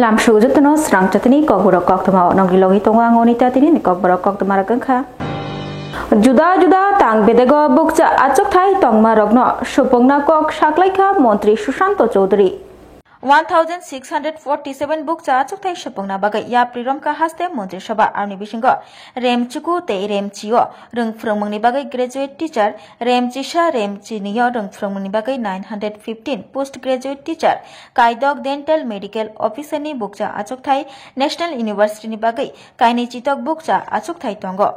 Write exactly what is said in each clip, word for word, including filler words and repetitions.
Tamsuk jotono srang chatini kokborok koktwma o nogwi logwi tongo ang Onita tini ni kokborok koktwma rok wngkha. Juda juda tang bedego bukcha achukthai tongma rokno supungna kok saklaikha Montri Sushanto Chowdhury. One thousand six hundred forty seven bukcha achukthai supungna bagwi yapri romkha haste Montri Sabha, aroni bisingo rem chuku tei rem chio rwng phrwngmungni bagwi graduate teacher, rem chisa rem chinio rwng phrwngmungni bagwi nine hundred fifteen post graduate teacher, kaidok dental medical officer ni bukcha achukthai, National University ni bagwi kainwi chitok bukcha achukthai tongo.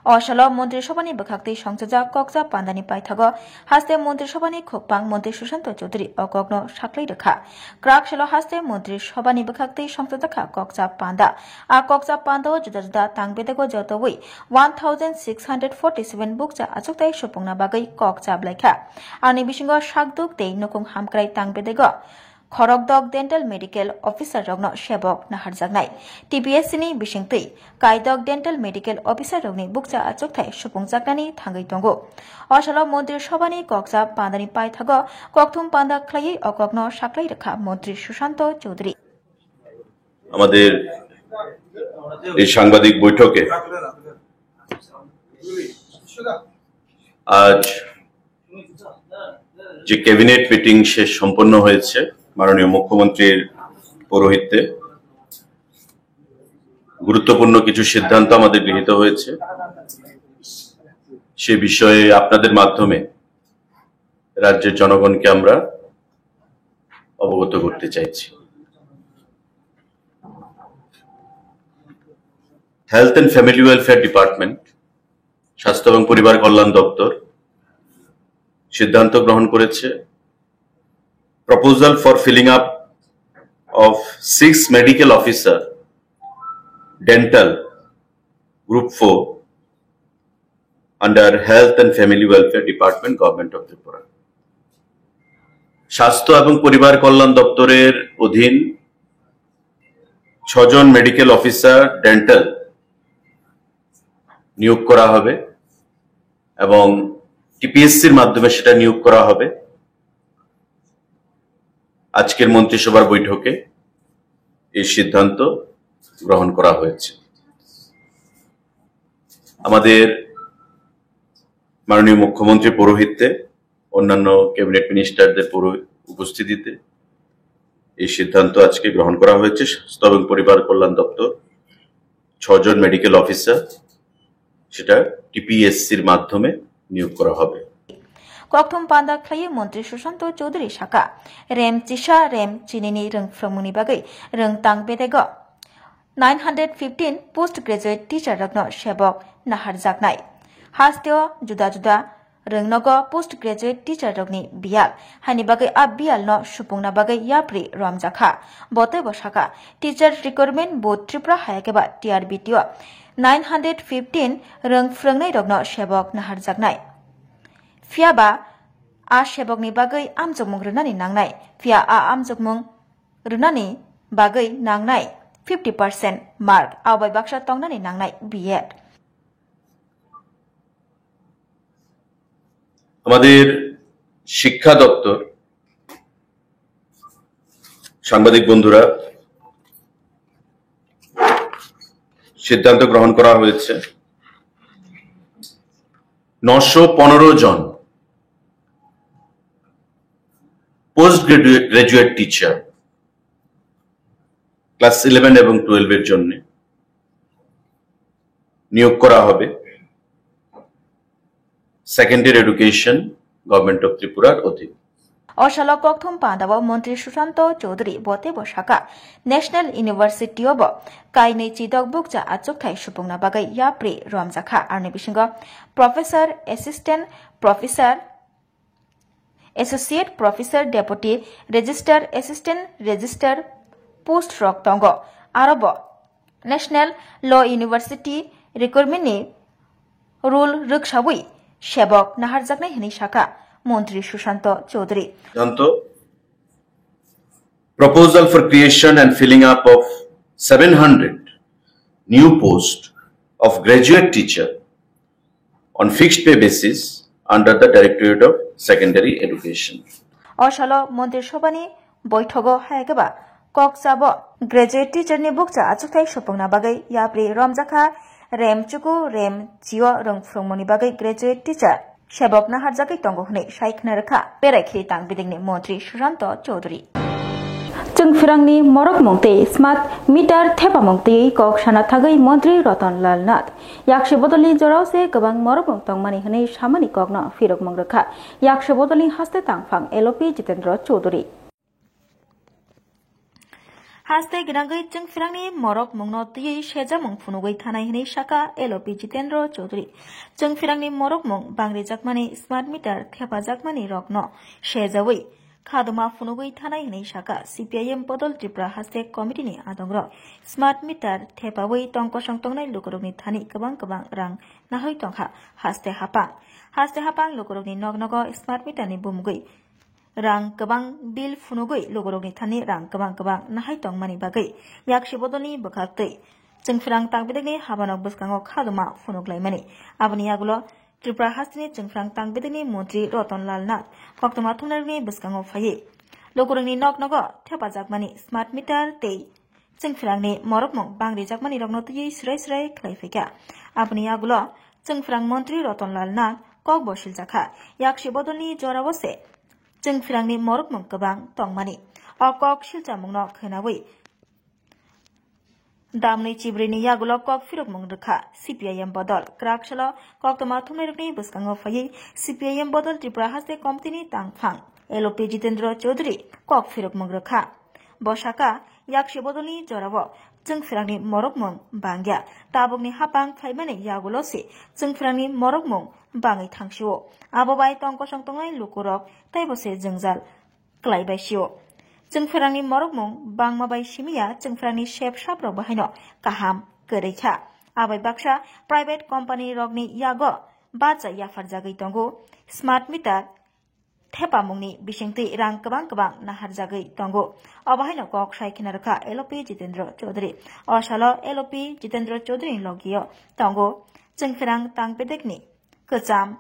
O salo Montri Sabhani bwkhaktwi songchajak kokcha pandani paithago haste Montri Sabhani khukpang Montri Sushanto Chowdhury o kokno saklai rwkha. Kwrak salo haste Montri Sabhani bwkhaktwi songchajakha kokcha panda. A kokcha pandao juda juda tang bedego jotobwi one thousand six hundred forty seven bukcha achukthai supungna bagwi kokcha blaikha. Ani bisingo sakduk tei nukung hamkrai tang bedego khorokdok dental medical officer rokno sebok naharjaknai. T P S C ni bisingtwi kaidok dental medical officer rokni bukcha achukthai supungjaknani thangwi tongo. O salo Montri Sabhani kokcha pandani paithago kokthum panda khlaiwi o kokno saklai rwkha Montri Sushanto Chowdhury. আমাদের এই সাংবাদিক বৈঠকে আজ যে cabinet meeting শেষ সম্পন্ন হয়েছে মাননীয় মুখ্যমন্ত্রীর পৌরোহিত্যে গুরুত্বপূর্ণ কিছু সিদ্ধান্ত আমাদের গৃহীত হয়েছে। সে বিষয়ে আপনাদের মাধ্যমে রাজ্যের জনগণকে আমরা অবগত করতে চাইছি। Health and Family Welfare Department, স্বাস্থ্য এবং পরিবার কল্যাণ দপ্তর সিদ্ধান্ত গ্রহণ করেছে, proposal for filling up of six medical officer, dental, group four, under Health and Family Welfare Department, Government of Tripura. স্বাস্থ্য এবং পরিবার কল্যাণ দপ্তরের অধীন ছজন মেডিকেল অফিসার ডেন্টাল নিয়োগ করা হবে এবং টিপিএসসির মাধ্যমে সেটা নিয়োগ করা হবে। আজকের মন্ত্রিসভার বৈঠকে এই সিদ্ধান্ত গ্রহণ করা হয়েছে। আমাদের মাননীয় মুখ্যমন্ত্রীর পৌরোহিত্যে অন্যান্য ক্যাবিনেট মিনিস্টারদের পৌর উপস্থিতিতে এই সিদ্ধান্ত আজকে গ্রহণ করা হয়েছে। স্বাস্থ্য এবং পরিবার কল্যাণ দপ্তর ছজন মেডিকেল অফিসার সেটা টিপিএসসির মাধ্যমে নিয়োগ করা হবে। Kokthum panda khlaiwi Montri Sushanto Chowdhury saka, rem chisa rem chinini rwng phrwngmungni bagwi rwng tang bedego nine hundred fifteen post graduate teacher rokno sebok naharjaknai. Hasteo juda juda rwngnogo post graduate teacher rokni biyal, haini bagwi a biyalno supungna bagwi yapri romjakha. Bo teibo saka, Teacher Recruitment Board Tripura hayakeba T R B T o nine hundred fifteen rwng phrwngnai rokno sebok naharjaknai. Phiyaba a sebokni bagwi amjokmung rwnani nangnai, phiya a amjokmung rwnani bagwi nangnai fifty percent mark, abai baksa tongnani nangnai B Ed. আমাদের শিক্ষা দপ্তর, সাংবাদিক বন্ধুরা, সিদ্ধান্ত গ্রহণ করা হয়েছে নশো পনেরো জন post graduate teacher class eleven এবং টুয়েলভ এর জন্য নিয়োগ করা হবে সেকেন্ডারি এডুকেশন গভর্নমেন্ট অফ ত্রিপুরার অধীন। O salo kokthum pandao Montri Sushanto Chowdhury bo teibo saka, National University o bo kainwi chidok bukcha achukthai supungna bagwi yapri romjakha, aroni bisingo Professor, Assistant Professor, Associate Professor, Deputy Registrar, Assistant Registrar post rok tongo. Aro bo National Law University recruitment ni rule rwksawi sebok naharjaknai hwnwi sakha Montri Sushanto Chowdhury. সিদ্ধান্ত, proposal for creation and filling up of seven hundred new post of graduate teacher on fixed pay basis under the Directorate of Secondary Education. O salo Montri Sabhani boithogo hayakeba Kokchabo graduate teacher ni bukcha achukthai supungna bagwi yapri romjakha, rem chuku rem chio rwng phwrwngmungni bagwi graduate teacher sebok naharjagwi tongo hwnwi sai khna rwkha Berai Khiri Tang Bidikni Montri Susanto Chowdhury. Chwngphrangni morokmung tei smart meter thepamung twi kok sana thagwi Montri Ratan Lal Nath. Yakse bodolni jorao se kwbang morokmung tongmani hwnwi samani kokno phirokmung rwkha yakse bodolni haste tangphang L O P Jitendra Chowdhury. Haste gwnangwi chwngphrangni morokmungno twiwi sejamung phunugwi thanai hwnwi saka L O P Jitendra Chowdhury. Chwngphrangni morokmung bangrijakmani smart meter thepajakmani rokno sejawi khaduma phunugwi thanai hwnwi saka C P I M Bodol Tripura Haste Committee ni adongrok. Smart meter thepawi tongkosong tongnai lukurokni thani kwbang kwbang rang nahoi tongkha haste hapang. Haste hapang lukurokni nok nogo smart meter ni bumugwi rang kwbang bill phunugwi lukurokni thani rang kwbang kwbang nahai tongmani bagwi yakse bodolni bwkhaktwi chwngphrang tangbidikni habanok bwskango khaduma phunuklaimani. Aboni yagulo Tripura hasteni chwngphrang tangbidikni montri Ratan Lal Nath koktwma thumnairokni bwskango phaiwi lukurokni nok nogo thepajakmani smart meter tei chwngphrangni morokmung bangrijakmani rokno twiwi swrai swrai khlai phaikha. Aboni yagulo chwngphrang montri Ratan Lal Nath kokbo siljakha yakse bodolni jorao se chwngphrangni morokmung kwbang tongmani. O kok silchamungno khwnawi damni chibrini yagulo kok phirokmung rwkha C P I M Bodol. Kwrak salo koktwma thumnairokni bwskango phaiwi C P I M Bodol Tripura Haste Committee ni tangphang L O P Jitendra Chowdhury kok phirokmung rwkha. Bo saka, yakse bodolni jorao chwngphrangni morokmung bangya. Tabukni hapang phaimani yagulo se chwngphrangni morokmung bangwi thangsio. Abo bai tongkosong tongnai lukurok teibo se jwngjal klaibai sio. Chwngphrangni morokmung bangma bai simiya chwngphrangni sep saprok bahaino kaham kwrwi kha. Abai baksa private company rokni yago bacha yapharjagwi tongo. Smart meter thepamungni bisingtwi rang kwbang kwbang naharjagwi tongo. Obo haino kok sai khna rwkha L O P Jitendra Chowdhury. O salo L O P Jitendra Chowdhury ni logio tongo chwngphrang tangbidikni kwcham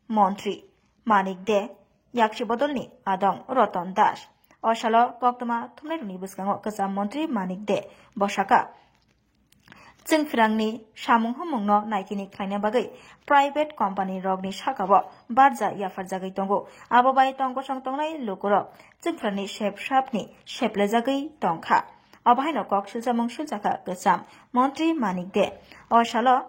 montri Manik De, yakse bodolni adong Ratan Das. O salo koktwma thumnairokni bwskango kwcham montri Manik De bo saka, chwngphrangni samung humungno naikini khlaina bagwi private company rokni sakao barja yapharjagwi tongo. Abo bai tongkosong tongnai lukurok chwngphrangni sep sapni seplejagwi tongkha. Obo haino kok silchamung siljakha kwcham montri Manik De. O salo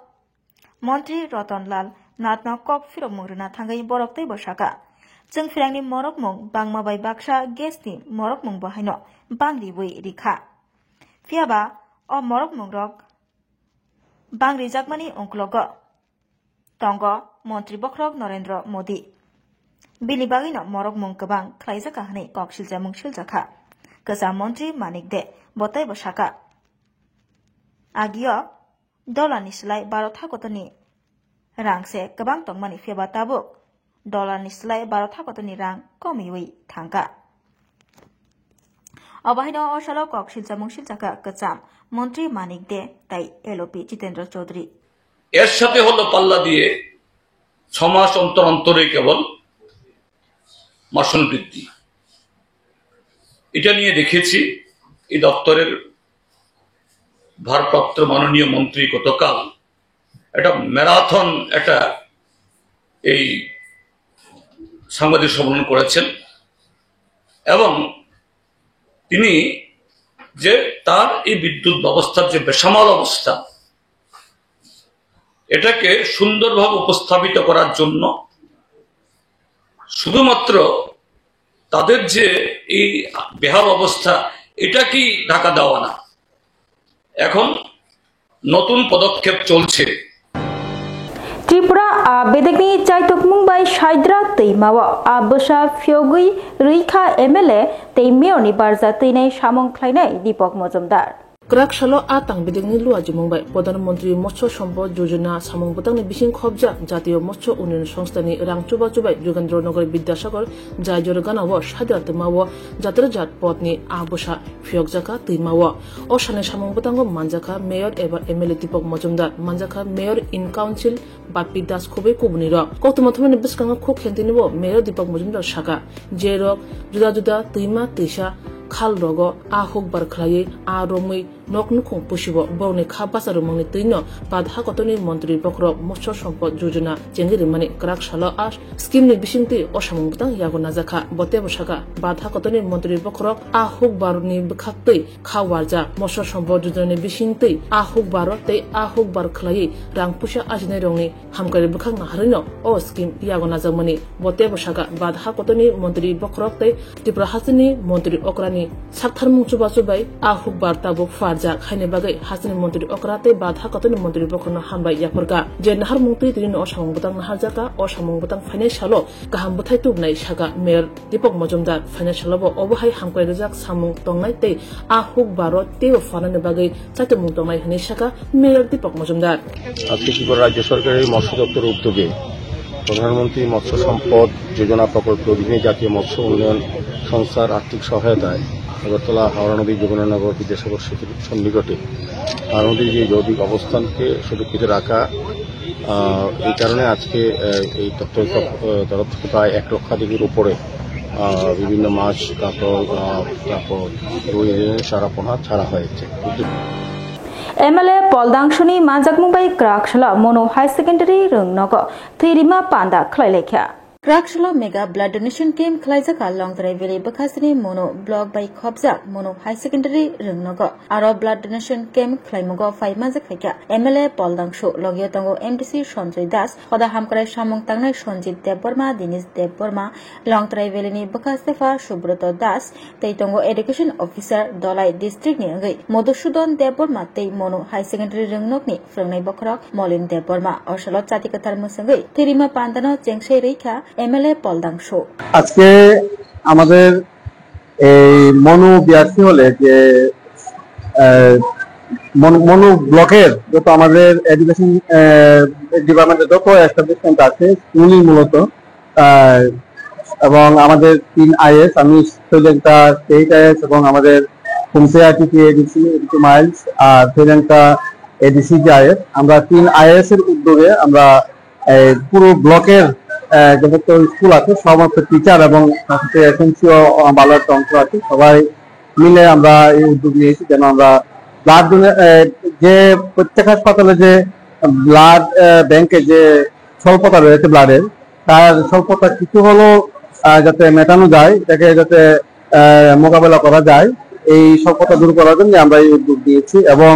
Montri Ratan Lal Nathno kok phirokmung rwna thangwi borok teibo saka, chwngphrangni morokmung bangma bai baksa gas ni morokmung bo haino bangriwi rikha. Phiyaba o morokmungrok bangrijakmani ungklogo tongo Montri Bokhorok Narendra Modi. Bini bagwino morokmung kwbang khlaijakha hwnwi kok silchamung siljakha. Kwcham Montri Manik De bo teibo saka, agio dollarni slai baro thakotorni rang se kwbang tongmani, phiyaba tabuk dollarni slai baro thakotorni rang komiwi thangkha. Obo haino o salo kok silchamung siljakha kwcham montri Manik De tei L O P Jitendra Chaudhary. এর সাথে হলো পাল্লা দিয়ে ছ মাস অন্তর অন্তরে কেবল মাসুল বৃদ্ধি। এটা নিয়ে দেখেছি এই দপ্তরের ভারপ্রাপ্ত মাননীয় মন্ত্রী গতকাল একটা ম্যারাথন একটা এই সাংবাদিক সম্মেলন করেছেন এবং তিনি যে তার এই বিদ্যুৎ ব্যবস্থার যে বেসামাল অবস্থা, এটাকে সুন্দরভাবে উপস্থাপিত করার জন্য শুধুমাত্র তাদের যে এই বেহাল অবস্থা, এটাকেই ঢাকা দেওয়া না, এখন নতুন পদক্ষেপ চলছে। Tripura a bedekni chaitokmung bai saidra twimao a bwsa phiyogwi rwikha M L A tei mayorni barja twinai samung khlainai Deepak Majumdar. Kwrak salo a tang bedekni luajimung bai Pradhan Mantri Matsya Sampad Yojana samung bwtangni bising khopjak Jatiyo Matsya Unnayan Songstha ni rang chubachu bai Jogendra Nagar Bidyasagar Jaijor ganao saidra twimao jatra jat podni a bwsa phiyokjakha twimao. O salni samung bwtango manjakha Mayor eba M L A Deepak Majumdar, manjakha Mayor in Council Bappi Das Khobei kubunirok. Koktwma thumnaini bwskango khuk khentinibo Mayor Deepak Majumdar saka, je rok juda juda twima twisa khal rogo a hukbar khlaiwi a romwi nok nukhung pusibo borokni kha bacha rwmani twino Badha kotorni montri bokhorok Motsho Sompod Yojona chengwi rwmani kwrak salo a scheme ni bisingtwi o samung bwtang yago najakha. Bo teibo sakha, Badha kotorni montri bokhorok a hukbar ni bwkhak twi kha warjak Motsho Sompod Yojona ni bisingtwi a hukbar tei a hukbar khlaiwi rang puisa ajinai rokni hamkrai bwkhak naharwino o scheme yago najakmani. Bo teibo sakha, Badha kotorni montri bokhorok tei Tripura hasteni montri okrani saktharmung chubachu bai a hukbar tabuk pharjak haini bagwi hasteni montri okra tei Badha kotorni montri bokhorokno hambai yapharkha. Je naharmung twi twino o samung bwtang naharjakha, o samung bwtang phainai salo kaham bwthai tubunai sakha Mayor Deepak Majumdar. Phainai salobo obo hai hamkrai rijak samung tongnai tei a hukbaro teibo phanani bagwi chaitomung tongnai hwnwi sakha Mayor Deepak Majumdar. আজকে ত্রিপুরা রাজ্য সরকারের মৎস্য দপ্তরের উদ্যোগে প্রধানমন্ত্রী মৎস্য সম্পদ যোজনা প্রকল্পের অধীনে জাতীয় মৎস্য উন্নয়ন সংস্থার আর্থিক সহায়তায় আগরতলা হাওড়া নদী যমুনানগর বিদ্যাসাগর সেতুর সন্নিকটে হাওড়া নদীর যে জৈবিক অবস্থানকে সুরক্ষিত রাখা, আহ, এই কারণে আজকে, আহ, এই দপ্তরের তরফ, আহ, তরফ থেকে প্রায় এক লক্ষাধিকের উপরে, আহ, বিভিন্ন মাছ, কাঁকড়, আহ, তারপর রুই, চারাপোনা ছাড়া হয়েছে। M L A Pol Dangsuni manjakmung bai kwrak salo Mono High Secondary rwngnogo thwirima panda khlai laikha. Kwrak salo mega blood donation camp khlaijak Longtrai Valley bwkhasni Mono block bai khopjak Mono High Secondary rwngnogo. Aro blood donation camp khlaimungo phai manjak phaikha M L A Pol Dangsu, logio tongo M D C Sanjoy Das, hoda hamkrai samung tangnai Sanjit Debbarma, Dinesh Debbarma, Longtrai Valley ni bwkha sefa Subroto Das, tei tongo Education Officer Dholai District ni wngwi Madhusudan Debbarma tei Mono High Secondary rwngnokni phwrwngnai bokhorok Molin Debbarma. O salo chati kwthar mwswngwi thwirima pandano chengsai rwikha M L A Pol Dangsu. আজকে আমাদের এই মনু বিআরসি হলে যে, আহ, মন-, মনু ব্লকের যত আমাদের এডুকেশন, আহ, ডিপার্টমেন্টের যত এস্টাবলিশমেন্ট আছে, স্কুলই মূলত, আহ, এবং আমাদের তিন আইএস, আমি সৈলেন্তা স্টেট আইএস এবং আমাদের কুমসে আইটিসি এডিসি, এডিসি মাইলস, আর সৈলেন্তা এডিসি যে আইএস, আমরা তিন আইএস এর উদ্যোগে আমরা এই পুরো ব্লকের, আহ, যত স্কুল আছে, সমস্ত টিচার এবং সাথে এসএমসিও, আহ, ভালো একটা অংশ আছে, সবাই মিলে আমরা এই উদ্যোগ নিয়েছি যেন আমরা ব্লাড ডোনে-, আহ, যে প্রত্যেক হাসপাতালে যে ব্লাড, আহ, ব্যাংকে যে স্বল্পতা রয়েছে ব্লাডের, তার স্বল্পতা কিছু হলেও, আহ, যাতে মেটানো যায়, এটাকে যাতে, আহ, মোকাবেলা করা যায়, এই স্বল্পতা দূর করার জন্য আমরা এই উদ্যোগ নিয়েছি। এবং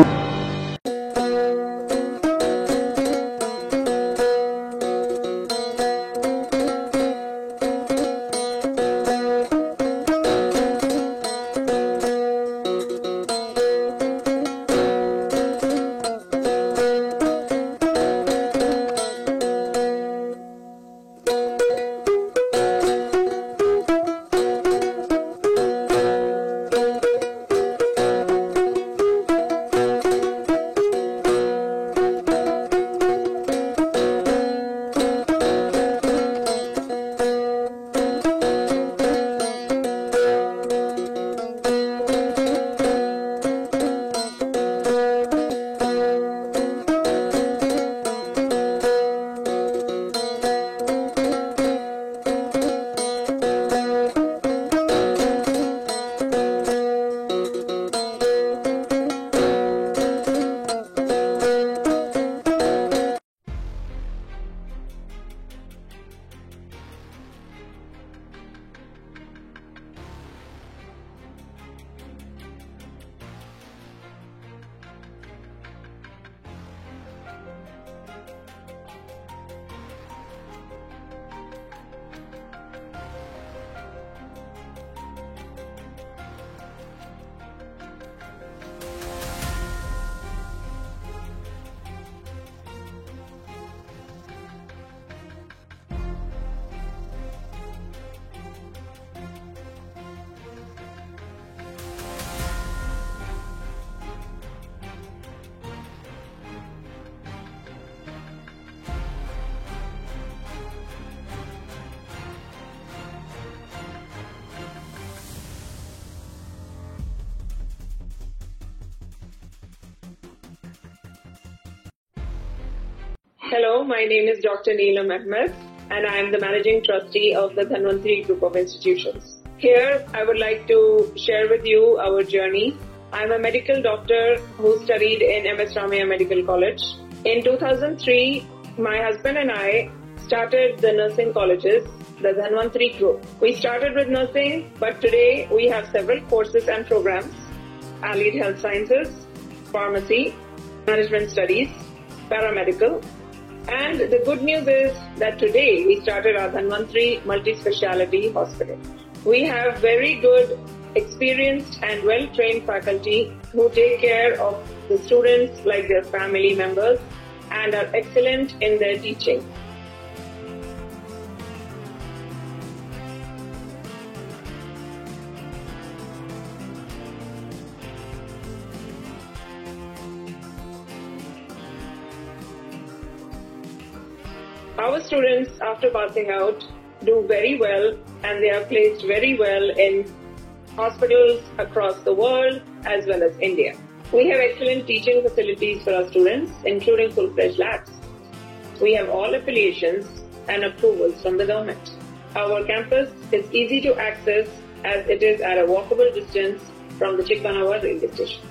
Hello, my name is Doctor Neelam Ahmed, and I am the Managing Trustee of the Dhanvantri Group of Institutions. Here, I would like to share with you our journey. I'm a medical doctor who studied in M S Ramaiah Medical College. In two thousand three, my husband and I started the nursing colleges, the Dhanvantri group. We started with nursing, but today we have several courses and programs: allied health sciences, pharmacy, management studies, paramedical. And the good news is that today we started our Dhanvantri multi-speciality hospital. We have very good, experienced and well-trained faculty who take care of the students like their family members and are excellent in their teaching. Our students, after passing out, do very well and they are placed very well in hospitals across the world as well as India. We have excellent teaching facilities for our students, including full-fledged labs. We have all affiliations and approvals from the government. Our campus is easy to access as it is at a walkable distance from the Chikmanawa railway station.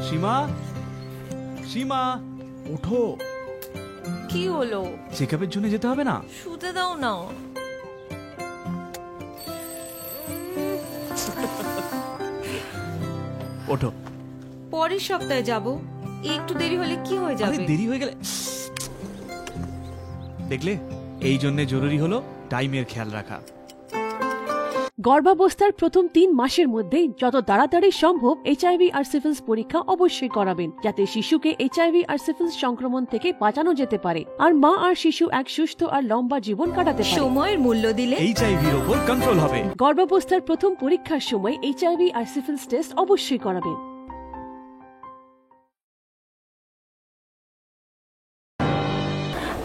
সীমা, সীমা, ওঠো। কি হলো? চেকআপের জন্য যেতে হবে না? শুতে দাও না। ওঠো। পরের সপ্তাহে যাব। একটু দেরি হলে কি হয়ে আরে, যাবে? দেরি হয়ে গেলে দেখলে, এই জন্য জরুরি হলো টাইমের খেয়াল রাখা। গর্ভাবস্থার প্রথম তিন মাসের মধ্যে যত তাড়াতাড়ি সম্ভব এইচআইভি আর সিফিলিস পরীক্ষা অবশ্যই করাবেন, যাতে শিশুকে এইচআইভি আর সিফিলিস সংক্রমণ থেকে বাঁচানো যেতে পারে আর মা আর শিশু এক সুস্থ আর লম্বা জীবন কাটাতে পারে। সময়ের মূল্য দিলে এইচআইভির ওপর কন্ট্রোল হবে। গর্ভাবস্থার প্রথম পরীক্ষার সময় এইচআইভি আর সিফিলিস টেস্ট অবশ্যই করাবেন।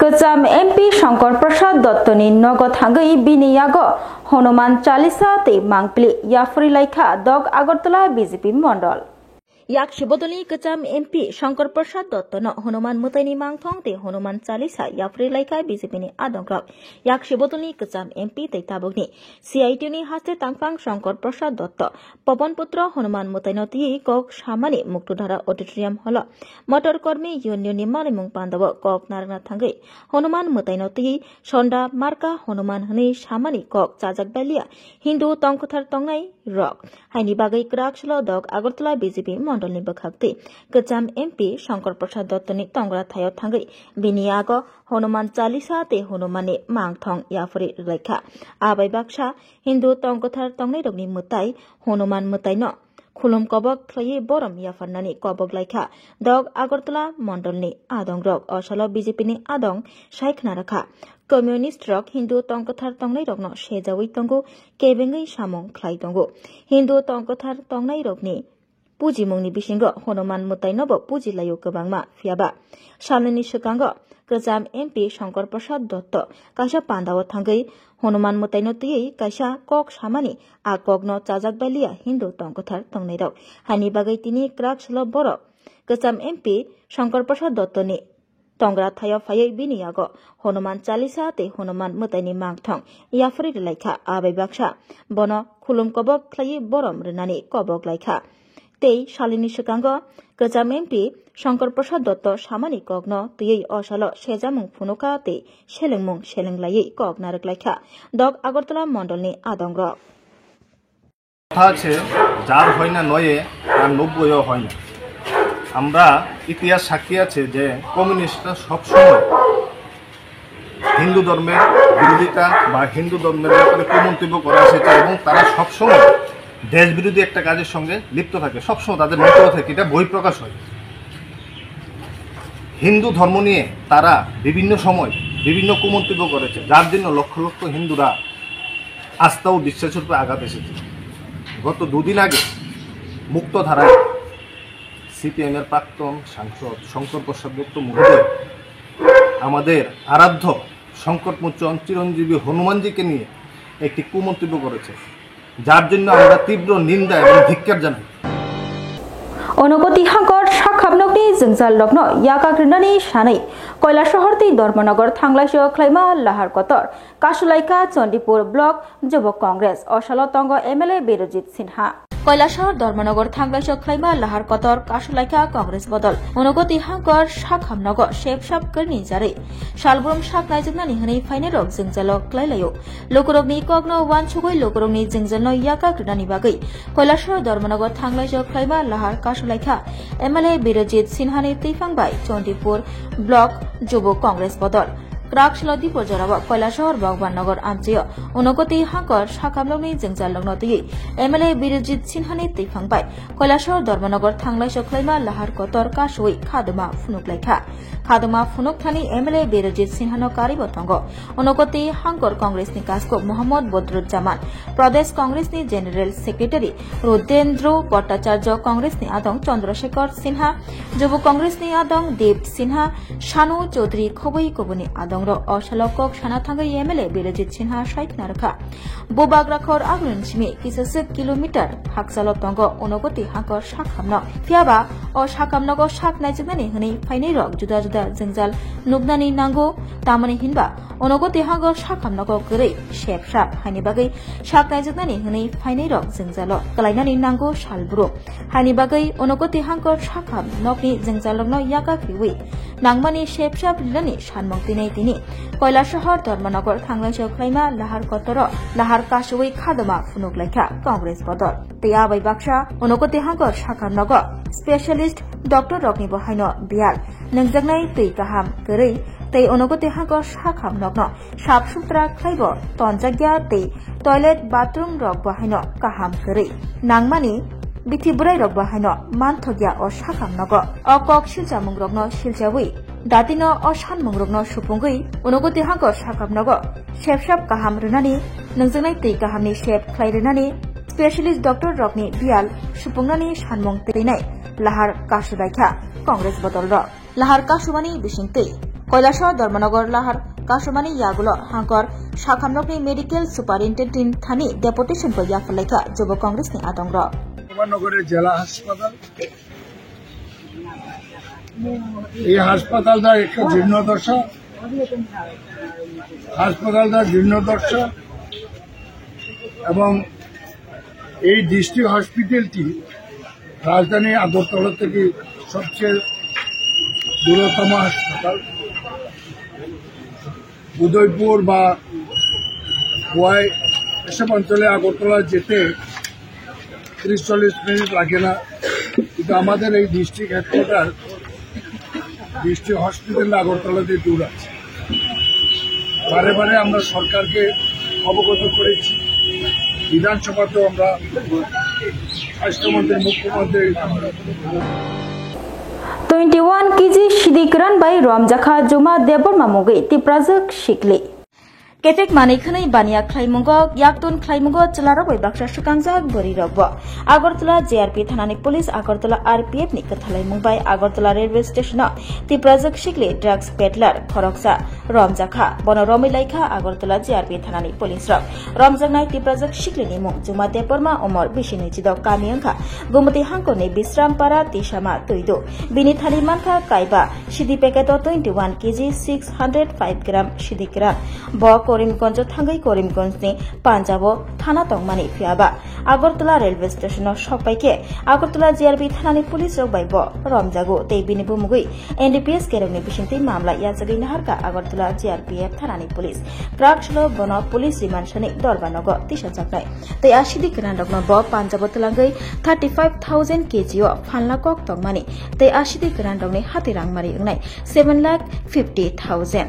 Kwcham M P Shankar Prasad Dotto ni nogo thangwi bini yago Hanuman Chalisa tei mangpili yaphuri laikha dok Agartala B J P mondol. Yak Shibodolni Kwcham M P Shankar Prasad Dotto no Hanuman mwtaini mangthong tei Hanuman Chalisa yaphuri laikha B J P ni adongrok. Yak Shibodolni Kwcham M P tei tabukni C I T ni haste tangphang Shankar Prasad Dotto Pawan Putra Hanuman mwtaino twiwi kok samani Muktudhara Auditorium hall o Motor Kormi Union ni malaimung pandao kok narwkna thangwi Hanuman mwtaino twiwi Sonda Marka Hanuman hwnwi samani kok chajak baliya Hindu tongkwthar tongnai rok. Haini bagwi kwrak salo dok Agartala B J P mondol ni bwkhak twi Kwcham M P Shankar Prasad Dotto ni tongra thaio thangwi bini yago Hanuman Chalisa tei Hanuman ni mangthong yaphuri rwlaikha. Abai baksa Hindu tongkwthar tongnairokni mwtai Hanuman mwtaino khulum kobok khlaiwi borom yapharnani kobok laikha dok Agartala mondolni adongrok. O salo B J P ni adong sai khna rakha, Communist rok Hindu tongkwthar tongnairokno sejawi tongo, kebengwi samung khlai tongo. Hindu tongkwthar tongnairokni pujimungni bisingo Hanuman mwtainobo pujilaio kwbangma, phiyaba salnini swkango Kwcham M P Shankar Prasad Dotto kaisa pandao thangwi Hanuman mwtaino twiwi kaisa kok samani, a kokno chajak baliya Hindu tongkwthar tongnairok. Haini bagwi tini kwrak salo borok Kwcham M P Shankar Prasad Dotto ni tongra thaio phaiwi bini yago Hanuman Chalisa tei Hanuman mwtaini mangthong yaphuri rwlaikha. Abai baksa bono khulum kobok khlaiwi borom rwnani kobok laikha. Tei salini swkango Kwcham M P Shankar Prasad Dotto samani kokno twiwi o salo sejamung phunukha tei selengmung selenglaiwi kok narwklaikha dok Agartala mondolni adongrok. কথা আছে, যার হয় না নয়ে, তার নব্বইও হয় না। আমরা ইতিহাস সাক্ষী আছে যে কমিউনিস্টরা সবসময় হিন্দু ধর্মের বিরোধিতা বা হিন্দু ধর্মের ব্যাপারে কুমন্তব্য করে এসেছে এবং তারা সবসময় দেশ বিরোধী একটা কাজের সঙ্গে লিপ্ত থাকে, সবসময় তাদের মন্তব্য থাকে, এটা বহিঃপ্রকাশ হয়। হিন্দু ধর্ম নিয়ে তারা বিভিন্ন সময় বিভিন্ন কুমন্তব্য করেছে, যার জন্য লক্ষ লক্ষ হিন্দুরা আস্থা ও বিশ্বাসের উপর আঘাত এসেছে। গত দুদিন আগে মুক্তধারায় সিপিএম এর প্রাক্তন সাংসদ শঙ্কর প্রসাদ দত্ত মহোদয় আমাদের আরাধ্য শঙ্কর মোচন চিরঞ্জীবী হনুমানজিকে নিয়ে একটি কুমন্তব্য করেছে, যার জন্য আমরা তীব্র নিন্দা এবং ধিক্কার জানাই। Onogoti hangkor sakhamnokni jwngjal rokno yakak rinani sanwi Koilasahar tei Dharmanagar thanglaiso khlaima lahar kotor kasulaikha Chandipur Block Jubok Congress. O salo tongo M L A Birojit Sinha. Koilasahar Dharmanagar thanglaiso khlaima lahar kotor kasulaikha Congress bodol. Onogoti hangkor sakhamnogo sepsap kwrwini jarwi salbrum sak naijwknani hwnwi phainairok jwngjalo klailaio. Lukurokni kokno uansugwi lukurokni jwngjalno yakak rwnani bagwi Koilasahar Dharmanagar thanglaiso khlaima lahar kasulaikha M L A Birojit Sinhani twiphang bai Chandipur Block Jubok Congress bodol. Kwrak salo dipor jorao Koilasahar Bhagwan Nagar amchaio Onogoti hangkor sakhamnokni jwngjallokno twiwi M L A Birojit Sinhani twiphang bai Koilasahar Dharmanagar thanglaiso khlaima lahar kotor kasui khadoma phunuklaikha. Khadoma phunukthani M L A Birojit Sinhano karibo tongo. Onogoti hangkor Congressni kaskuk Mohammad Bodruzzaman, Pradesh Congressni General Secretary Rudendro Bhattacharya, Congressni adong Chandrasekhar Sinha, Jubo Congressni adong Deep Sinha, Sanu Chaudhary khobwi kubuni adongrok o salo kok sana thangwi M L A Birojit Sinha saikhwna rwkha. Bubagra khor agulini simi kisaswk kilometer hakchalo tongo Onogoti hangkor sakhamnok. Phiyaba o sakhamnogo sak naijwknani hwnwi phainairok juda juda jwngjal nuknani nango, tamoni hinba Onogoti hangkor sakhamnogo kwrwi sepsap haini bagwi sak naijwknani hwnwi phainairok jwngjalo kwlainani nango salbrum. Haini bagwi Onogoti hangkor sakhamnokni jwngjalrokno yakak riwi nangmani sepsap rinani sanmung twinai tini Koilasahar Dharmanagar thanglaiso khlaima lahar kotoro lahar kasui khadoma phunuklaikha Congress bodol. Tei abai baksa Onogoti hangkor sakhamnogo specialist doctor rokni bo haino biyal nungjaknai twi kaham kwrwi tei Onogoti hangkor sakhamnokno sap sutra khlaibo tonjakya tei toilet bathroom rok bo haino kaham kwrwi nangmani bithi bwrwi rok bo haino manthokya o sakhamnogo. O kok silchamung rokno silchawi datino o sanmung rokno supungwi Onogoti hangkor sakhamnogo sepsap kaham rwnani nungjaknai twi kahamni sep khlai rwnani specialist doctor rokni biyal supungnani sanmung twinai lahar kasulaikha Congress bodol rok. Lahar kasumani bisingtwi Koilasahar Dharmanagar lahar kasumani yagulo hangkor sakhamnokni medical superintendent thani deputation bo yapharlaikha Jubo Congressni adongrok. নগরের জেলা হাসপাতাল, এই হাসপাতালটা একটা জীর্ণদশা, হাসপাতালটা জীর্ণদশা এবং এই ডিস্ট্রিক্ট হসপিটালটি রাজধানী আগরতলা থেকে সবচেয়ে দূরতম হাসপাতাল। উদয়পুর বা খোয়াই এসব অঞ্চলে আগরতলা যেতে ত্রিশ চল্লিশ মিনিট লাগে না, কিন্তু আমাদের এই district headquarter district hospital Agartala দিয়ে দূর আছে। বারে বারে আমরা সরকারকে অবগত করেছি, বিধানসভাতেও আমরা স্বাস্থ্যমন্ত্রী, মুখ্যমন্ত্রী Twenty one K G sidi kwran bai romjakha Juma Debbarma mungwi Tiprajwk sikli. Kepek manwi khwnwi baniya khlaimungo, yakton khlaimungo chwlarok bai baksa swkangjak bwrwirokbo. Agartala J R P thanani police Agartala R P F ni kwthalaimung bai Agartala railway station-o Tiprajwk sikli drugs peddler khoroksa romjakha. Bono romwi laikha Agartala J R P thanani police rok. Romjaknai Tiprajwk siklini mung Juma Debbarma, umor bisi nwi chidok, kami wngkha Gumati hangkorni Bisrampara Tisama Twidu. Bini thani mankha kaiba sidi packet-o twenty one K G six hundred five gram sidi kwran. Bo Karimganj-o thangwi Karimganjni Punjab-o thana tongmani phiyaba Agartala railway station-o sokpai khe Agartala J R P thanani police rok bai bo romjago tei bini bumungwi N D P S kerongni bisingtwi mamla yachagwi naharkha Agartala G R P F thanani police. Kwrak salo bono police remand sani Dorbanogo tisajaknai. Tei a sidi kwranrokno bo Punjabo twlangwi thirty five thousand K G o phalna kok tongmani tei a sidi kwranrokni hati rangmari wngnai seven lakh fifty thousand.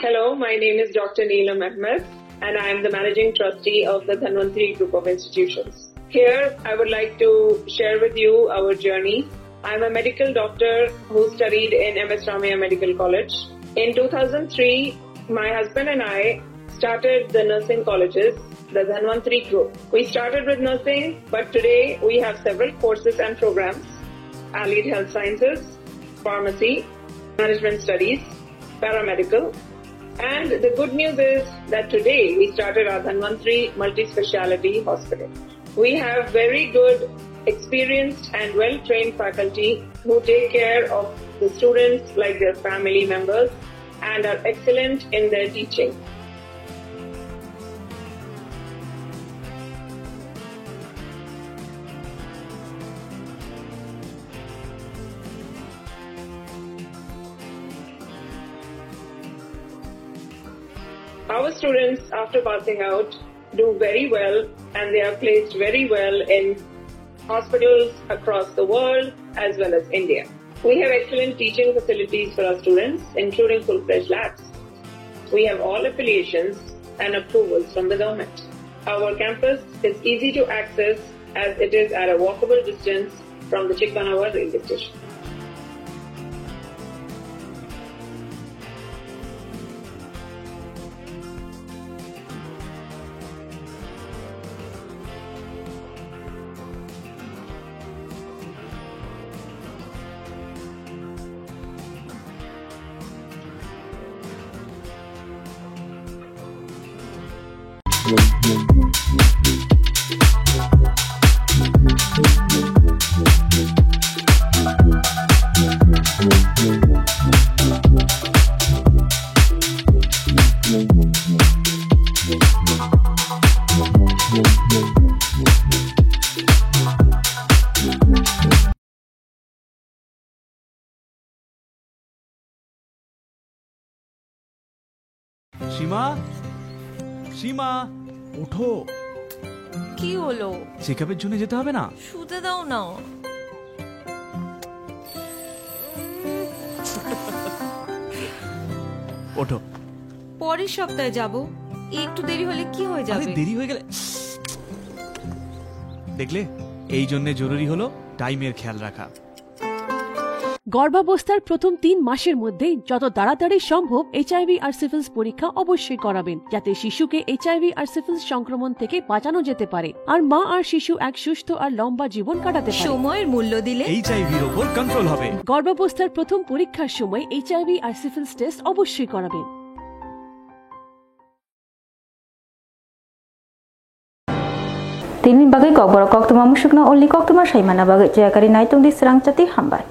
Hello, my name is Doctor Neelam Ahmed, and I am the Managing Trustee of the Dhanvantri Group of Institutions. Here, I would like to share with you our journey. I'm a medical doctor who studied in M S Ramaiah Medical College. In two thousand three, my husband and I started the nursing colleges, the Dhanvantri Group. We started with nursing, but today we have several courses and programs: allied health sciences, pharmacy, management studies, paramedical. And the good news is that today we started our Dhanvantri Multi-Speciality Hospital. We have very good, experienced and well-trained faculty who take care of the students like their family members and are excellent in their teaching. Our students, after passing out, do very well, and they are placed very well in hospitals across the world as well as India. We have excellent teaching facilities for our students, including full-fledged labs. We have all affiliations and approvals from the government. Our campus is easy to access as it is at a walkable distance from the Chikmanawa railway station. সীমা, সীমা, ওঠো। কি হলো? চেকআপের জন্য যেতে হবে না? শুতে দাও না। ওঠো। পরের সপ্তাহে যাব। একটু দেরি হলে কি হয়ে আরে, যাবে? দেরি হয়ে গেলে, দেখলে, এই জন্য জরুরি হলো টাইমের খেয়াল রাখা। গর্ভাবস্থার প্রথম তিন মাসের মধ্যেই যত তাড়াতাড়ি সম্ভব এইচআইভি আর সিফিলিস পরীক্ষা অবশ্যই করাবেন, যাতে শিশুকে এইচআইভি আর সিফিলিস সংক্রমণ থেকে বাঁচানো যেতে পারে, আর মা আর শিশু এক সুস্থ আর লম্বা জীবন কাটাতে পারে। সময়ের মূল্য দিলে এইচআইভির ওপর কন্ট্রোল হবে। গর্ভাবস্থার প্রথম পরীক্ষার সময় এইচআইভি আর সিফিলিস টেস্ট অবশ্যই করাবেন। Tini bagwi kokborok koktwma musukno only koktwma saimana bagwi chayakari naitung di srang chati hambai.